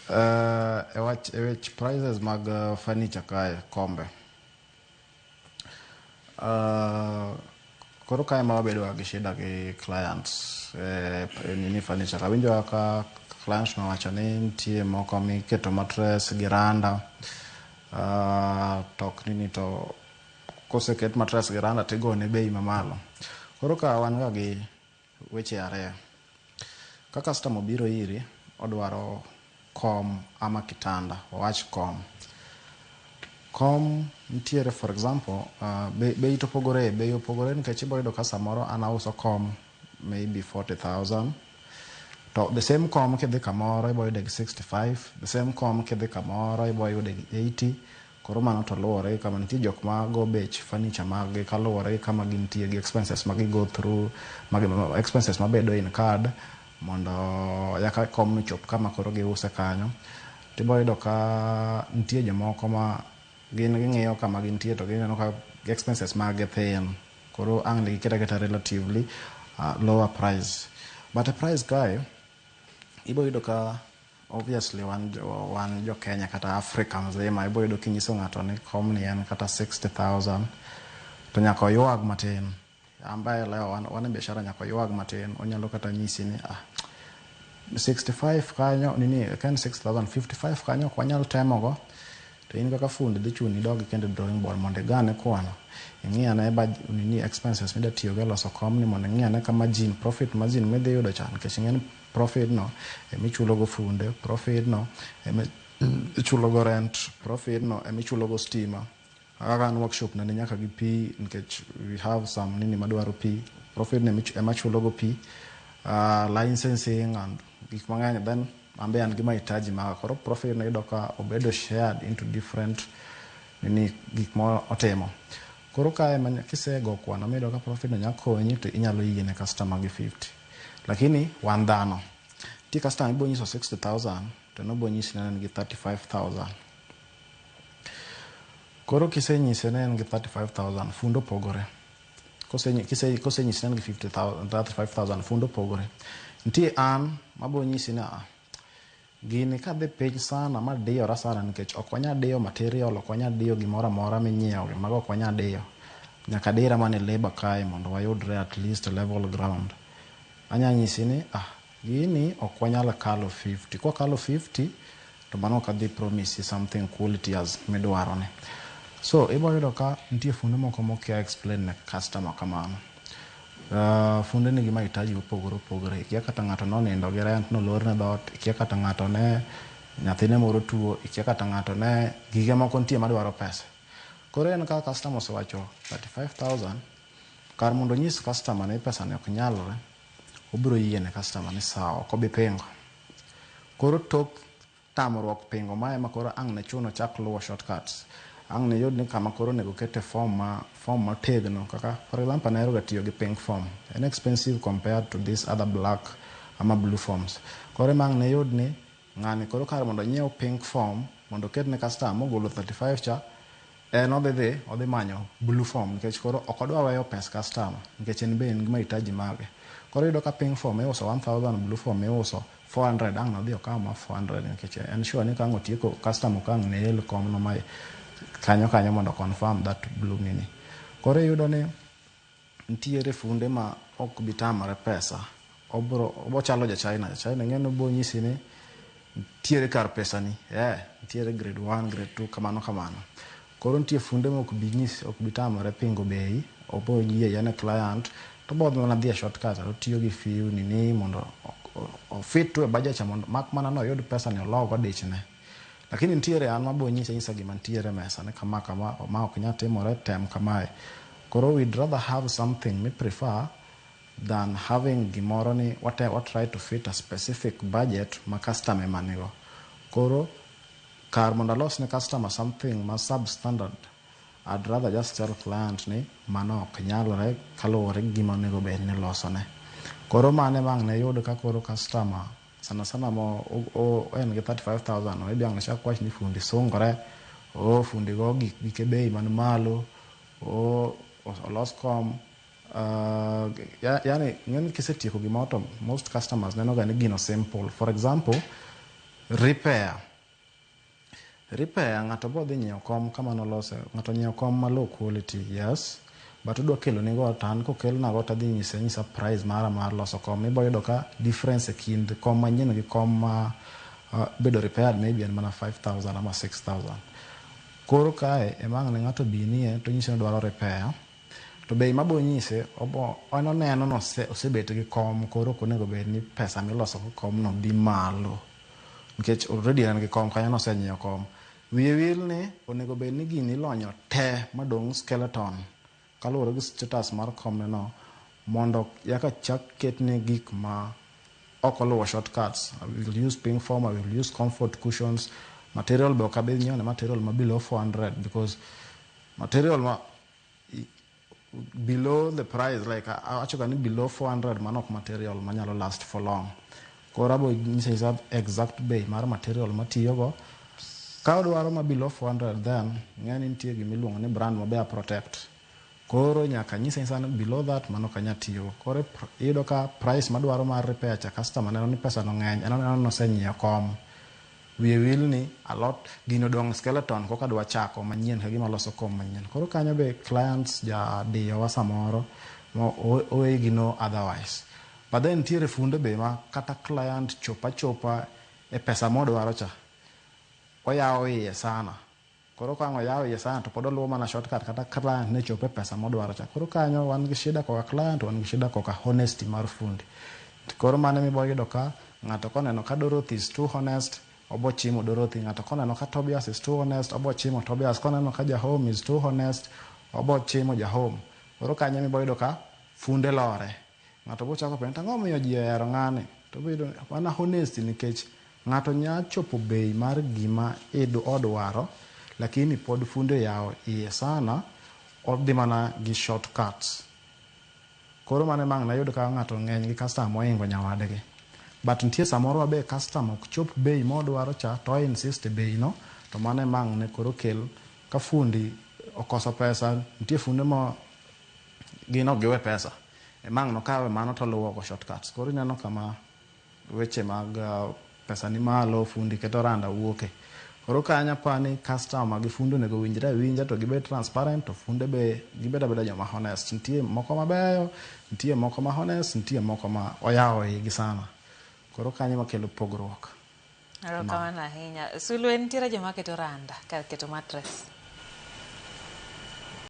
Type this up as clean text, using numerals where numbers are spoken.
E wach e wech prices mag furniture kae, kombe. Koro kae ma wabedo ga gi shida gi clients e nini furniture. Awinjo ka clients nowacho ni nitie moko miketo mattress gi randa, to ok nini, to koseket mattress gi randa tigone bei mamalo. Koro ka wan ga gi weche ariyo. Ka customer obiro iri, odwaro kom ama kitanda, wawach kom. Kom nitiere, for example, bei to opogore, bei opogore nikech ibo yudo ka samoro an auso kom maybe 40,000, to the same kom kidhi kamoro ibo yude gi 65, the same kom kidhi kamoro ibo yude gi 80. Koro mano to luwore gi kama nitie. Jok ma go bech furniture mag gi kaluwore gi kama gintie gi expenses ma gi go through, mag expenses mabedo incurred mondo yaka kom no chop kama koro giuse kanyo. Tibo yudo ka nitie jomoko ma gin ging'iyo kama gintie to gineno ka expenses mag gi thin, koro ang' ne giket aketa relatively lower price. But e price kae ibo yudo ka obviously wan jo Kenya kata Africa mzima, ibo yudo kinyiso ng'ato ni kom ni en kata 60,000 to nyaka oywag matin. Ambaye leo wan e biashara, nyaka oywag matin. Onyalo kata nyisi ni, "Ah, 65 kanyo nini, ka en 6000, 55 kanyo ok wanyal temogo." To in kaka fundi dhi chuni idog kendo drawing board mondo igane kwano, ing'i ane nini expenses mida tiyogo e loso komni, mondo ing'i ane ka margin, profit margin midhi yudo cha, nikech ing'e ni profit no emichulo go funde, profit no emichulo go rent, profit no emichulo go stima. Kaka an workshop na ni nyaka gi pi, nikech we have some nini madwaro pi, profit no ema chulo go pi, licensing and gik mang'eny. Then an be an gi mahitaji maga. Koro profit no iyudo ka obedo shared into different nini, gik ma otimo. Koro kae kisego kwano miyudo ka profit no nya konyi, to inyalo yie ne customer gi 50. Lakini wan dhano, nitie customer mibo nyiso 60,000 to nobo nyisi ni en gi 35,000. Koro kisenyise ni en gi 35,000, fund opogore. Kosenyisi ni en gi 50,000, 35,000, fund opogore. Nitie an mabo nyisi ni, "Ah, gini kadhi piny sana madiyora sana, nikech ok wanyal diyo material, ok wanyal diyo gimoro amora minyiewo, mago ok wanyal diyo, nyaka dira mana e labour kae mondo wayudre at least level ground." Anya nyisi ni, "Ah, gini ok wanyal kalo 50. Kwakalo 50 to mano ok adhi promise something quality as midwaro ni." So ibo yudo ka nitie funde moko mokia explain ne customer kamano. Funde nigi mahitaji mopogore opogore. Ikia kata ng'ato nonindo gi rent nolorne dhoot, ikia kata ng'ato ne nyathine moro tuo, ikia kata ng'ato ne gige moko nitie madwaro pesa. Koro en ka customer osewacho 35,000, kar mondo onyis customer ni pesa ni ok nyalre, obiro yie ne customer ni sawa, ok obi pingo. Koro tok tamruok pingo mae ema koro ang' ne chuno chak luwo shortcuts. Ang' ne yud ni kama koro onego kete form, ma form motegno. Kaka for example, an ahero ga tiyo gi pink form, en expensive compared to this other black ama blue forms. Koro ema ang' ne yud ni ng'ani koro kar mondo onyiew pink form mondo oket ne customer mogolo 35 cha, en odhi manyo blue form, nikech koro ok odwa weyo pes customer, nikech en be en gi mahitaji mage. Koro iyudo ka pink form iuso 1000, blue form iuso 400. Ang' nodhi okaw ma 400 nikech en sure ni ka ang' otieko, customer ok ang' ne el kom no ma kanyo kanyo mondo confirm that blue nini. Koro iyudo ni nitiere funde ma ok bi tamore pesa. Obro obo chalo ja China. Ja China ing'e ni obo nyisi ni nitiere kar pesani, nitiere grade 1, grade 2, kamano kamano. Koro nitie funde ma ok bi nyisi, ok bi tamore pingo bei, obo yie ne client, to obo mana dhi e shortcut, otiyo gi few nini mondo o fit to e budget cha, mondo mak mana noyud pesa ni ologo dichne. Lakini nitiere an mabo nyise nyisa gima nitiere e mesa ni kama kama, ma ok nyal timore, tem kamae. Koro we'd rather have something mi prefer than having gimoro ni wa try to fit a specific budget ma customer ema nigo. Koro kar mondo alos ne customer something ma substandard, I'd rather just tell client ni mano ok nyalre kaluwore gi gima onego bed ni ilosone. Koro mano ema ang' ne yud ka koro customer sana sana mo en gi 35,000, maybe ang' chak wach ni fundi sungore, o fundi go gike bei man malo, o olos kom. Yani ing'eni kisetieko gimoro to most customers neno ga ni gino simple. For example, Repair. Repair ng'ato bo dhi nyiewo kom kama nolose, ng'ato nyiewo kom ma low quality, yes, but odwa kelo ni go to an kokelna go tadhi nyise anyisa price mara mar loso kom. Ibo yudo ka difference e kind kom manyien gi kom ma bedo repaired maybe en mana 5000 ama 6000. Koro kae ema ang' ne ng'ato binie to onyisi ni odwaro repair. To bei mabo nyise obo en oneno ni osebet gi kom koro ok onego bed ni pesa miloso go kom no dhi malo. Nikech already en gi kom kanyo nosenyiewo kom. Wiye wil ni onego bed ni gini ilonyo te madong' skeleton kaluwore gi status mar komne no mondo yaka chak ketne gik ma ok oluwo shortcuts. I will use pink form, I will use comfort cushions. Material be ok abi nyiewo ne material ma below 400 because material ma below the price like awacho ga ni below 400 mano ok material manyalo last for long. Koro abo nyise anyisa exact bei mar material matiyogo. Ka odwaro ma below 400 then ng'e ni nitie gimiluongo ni brand mabe a protect. Koro nyaka nyise anyisa ni below that mano ok anyal tiyogo. Koro iyudo ka price madwaro mar repair cha customer neno ni pesa no ng'eny en oneno ni osenyiewo kom. Wiye wil ni alot gino odong' skeleton koka dwa chako manyien ka gima loso kom manyien. Koro kanyo be clients ja diyowa samoro oweyi gi no otherwise. But then nitiere funde be ma kata client chop achopa e pesa modwaro cha, oyawo iye sana. Koro ka ang' oyawo iye sana to pod oluwo mana shortcut kata client ne chop e pesa modwaro cha. Koro kanyo wan gi shida koka client, wan gi shida koka honesty mar fundi. Koro mano ema ibo yudo ka ng'ato koneno ka Dorothy is too honest, obo chimo Dorothy. Ng'ato koneno ka Tobias is too honest, obo chimo Tobias. Koneno ka Jahome is too honest, obo chimo Jahome. Koro kanyo ema ibo yudo ka funde lore. Ng'ato bo chako penjo, ang'o momiyo ji ohero ng'ani? To ibo yudo mana honesty nikech ng'ato nya chopo bei mar gima odwaro, lakini pod funde oyawo iye sana, odhi mana gi shortcuts. Koro mano ema ang' nayud ka ng'ato ng'eny gi customer mohingo nyawadgi. But nitie samoro ma be customer ok chop bei modwaro cha to o insist e bei no, to mano ema ang' ne koro kel ka fundi okoso pesa, nitie funde ma gin ok giwe pesa. Ema ang' nokawe mano to oluwo go shortcuts. Koro ineno kama weche mag pesa ni malo, fundi keto randa wuoke. Koro kanyo apani customer gi fundi onego winjre awinja to gibed transparent to funde be gibed abeda joma honest. Nitie moko mabeyo, nitie moko ma honest, nitie moko ma oyawo igi sana. Koro kanyo ema kelo pogruok. Erokamano ahinya. Sulwe nitiere joma keto randa kar keto mattress.